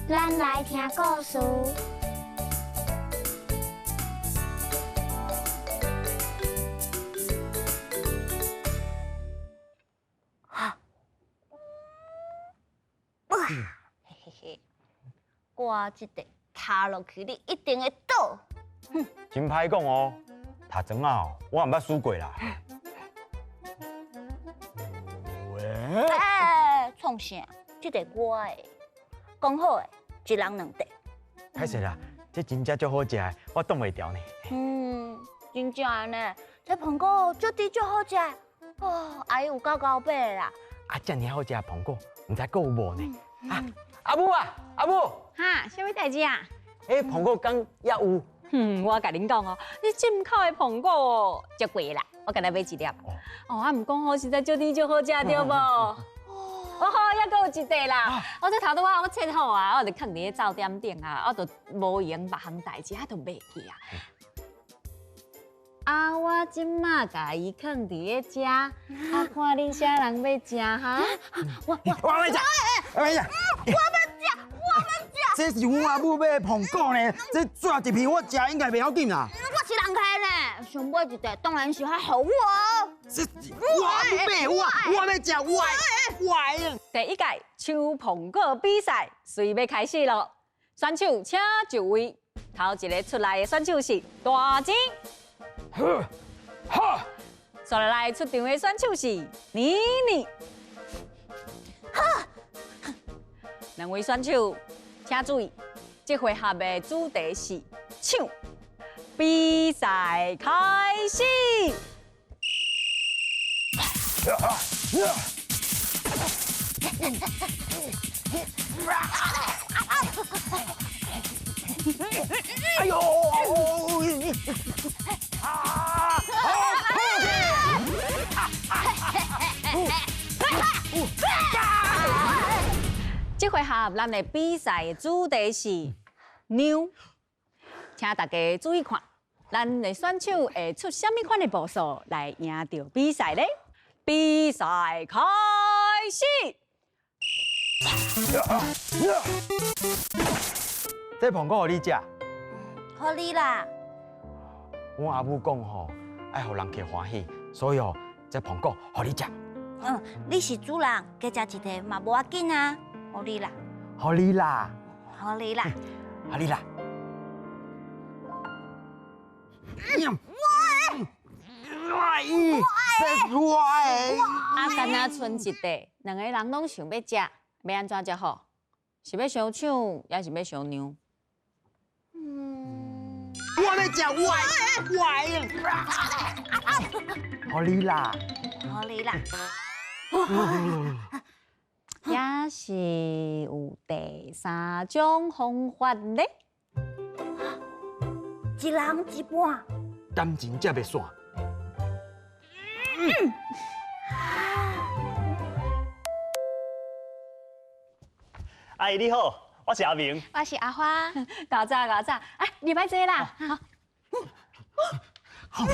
咱來聽故事。嘿嘿嘿，我這塊踢落去，你一定會倒。真歹講哦，踢磚仔哦，我毋捌輸過啦。欸，創啥？這塊我的，講好的，一人兩塊。歹勢啦，這真正足好食的，我擋袂牢呢。嗯，真正的呢，這蘋果足甜足好食。哦，阿姨有夠𠢕買啦。啊，這爾好食的蘋果，毋知閣有無呢？啊，阿母啊，阿母。哈，啥物代誌啊？欸，蘋果敢猶有？哼，我共恁講哦，你進口的蘋果哦，足貴啦，我共你買一粒。哦，啊，毋過吼，實在足甜足好食，對無？哦，猶閣有一塊啦。我這頭拄仔我切好啊，我就囥佇咧灶點頂啊，我就無閒別項代誌，啊，就袂記啊。啊，我這馬共伊囥佇咧遮，啊，看恁啥人欲食哈？我我欲食，我欲食，我欲食，我欲食。這是阮阿母買的蘋果呢，這抓一片我食應該袂要緊啦。我是人客呢，上尾一塊當然是愛予我。這我阿母買，我我欲食，我我。第一屆搶蘋果比賽隨欲開始囉，選手請就位，頭一个出來的選手是大金。呵，哈，接落來出場的選手是妮妮。哈，兩位選手請注意，這回合的主題是搶。比賽開始。哎呦！啊！這回合咱的比賽的主題是妞，請大家注意看，咱的選手會出啥物款的步數來贏著比賽咧？比賽開始。這蘋果予你食，予你啦。阮阿母講吼，愛予人客歡喜，所以哦，這蘋果予你食。嗯，你是主人，加食一塊嘛無要緊啊，予你啦。予你啦。予你啦。予你啦。我的，我的。啊，干焦賰一塊，兩个人攏想欲食，欲按怎才好？是欲相搶，抑是欲相讓？嗯，我欲食，我的，我的。予你啦，予你啦。也是有第三種方法咧。一人一半。感情才袂散。阿姨你好，我是阿明，我是阿花，𠢕早𠢕早，哎，入來坐啦。好。